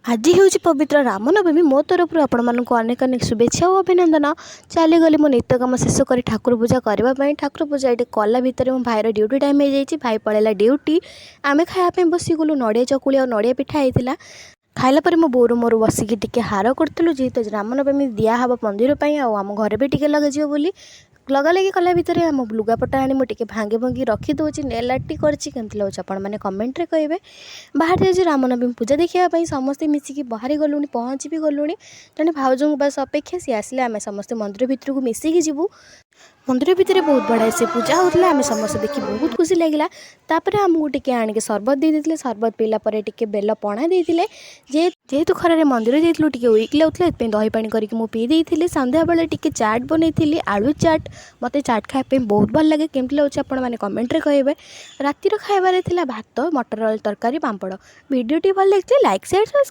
ଆଜି ହେଉଛି ପବିତ୍ର ରାମନବମୀ। ମୋ ତରଫରୁ ଆପଣମାନଙ୍କୁ ଅନେକ ଅନେକ ଶୁଭେଚ୍ଛା ଓ ଅଭିନନ୍ଦନ। ଚାଲିଗଲି ମୋ ନିତ୍ୟ କାମ ଶେଷ କରି ଠାକୁର ପୂଜା କରିବା ପାଇଁ। ଠାକୁର ପୂଜା ଏଠି କଲା ଭିତରେ ମୋ ଭାଇର ଡ୍ୟୁଟି ଟାଇମ୍ ହେଇଯାଇଛି। ଭାଇ ପଳେଇଲା ଡ୍ୟୁଟି। ଆମେ ଖାଇବା ପାଇଁ ବସିଗଲୁ। ନଡ଼ିଆ ଚକୁଳି ଆଉ ନଡ଼ିଆ ପିଠା ହେଇଥିଲା। ଖାଇଲା ପରେ ମୋ ବୋଉର ମୋର ବସିକି ଟିକେ ହାର କରୁଥିଲୁ, ଯେହେତୁ ଆଜି ରାମନବମୀ, ଦିଆହେବ ମନ୍ଦିର ପାଇଁ ଆଉ ଆମ ଘରେ ବି ଟିକେ ଲଗାଯିବ ବୋଲି। ଲଗାଲଗି କଲା ଭିତରେ ଆମ ଲୁଗାପଟା ଆଣି ମୁଁ ଟିକେ ଭାଙ୍ଗି ଭୁଙ୍ଗି ରଖିଦେଉଛି। ନେଲ୍ ଆର୍ଟଟି କରିଛି, କେମିତି ଲାଗୁଛି ଆପଣମାନେ କମେଣ୍ଟରେ କହିବେ। ବାହାରି ଯାଇଛି ରାମନବମୀ ପୂଜା ଦେଖିବା ପାଇଁ। ସମସ୍ତେ ମିଶିକି ବାହାରି ଗଲୁଣି, ପହଞ୍ଚି ବି ଗଲୁଣି। ଜଣେ ଭାଉଜଙ୍କୁ ବାସ୍ ଅପେକ୍ଷା, ସିଏ ଆସିଲେ ଆମେ ସମସ୍ତେ ମନ୍ଦିର ଭିତରକୁ ମିଶିକି ଯିବୁ। ମନ୍ଦିର ଭିତରେ ବହୁତ ବଢ଼ିଆ ସେ ପୂଜା ହେଉଥିଲା। ଆମେ ସମସ୍ତେ ଦେଖି ବହୁତ ଖୁସି ଲାଗିଲା। ତାପରେ ଆମକୁ ଟିକେ ଆଣିକି ସରବତ ଦେଇ ଦେଇଥିଲେ। ସରବତ ପିଇଲା ପରେ ଟିକେ ବେଲ ପଣା ଦେଇଥିଲେ। ଯେହେତୁ ଖରାରେ ମନ୍ଦିର ଯାଇଥିଲୁ, ଟିକେ ୱିକ୍ ଲାଗୁଥିଲା, ସେଥିପାଇଁ ଦହି ପାଣି କରିକି ମୁଁ ପିଇ ଦେଇଥିଲି। ସନ୍ଧ୍ୟାବେଳେ ଟିକେ ଚାଟ୍ ବନେଇଥିଲି, ଆଳୁ ଚାଟ୍। ମୋତେ ଚାଟ୍ ଖାଇବା ପାଇଁ ବହୁତ ଭଲ ଲାଗେ। କେମିତି ଲାଗୁଛି ଆପଣମାନେ କମେଣ୍ଟରେ କହିବେ। ରାତିର ଖାଇବାରେ ଥିଲା ଭାତ, ମଟର ଆଳୁ ତରକାରୀ, ପାମ୍ପଡ଼। ଭିଡ଼ିଓଟି ଭଲ ଲାଗିଥିଲେ ଲାଇକ୍, ସେୟାର, ସବସ୍କ୍ରାଇବ୍।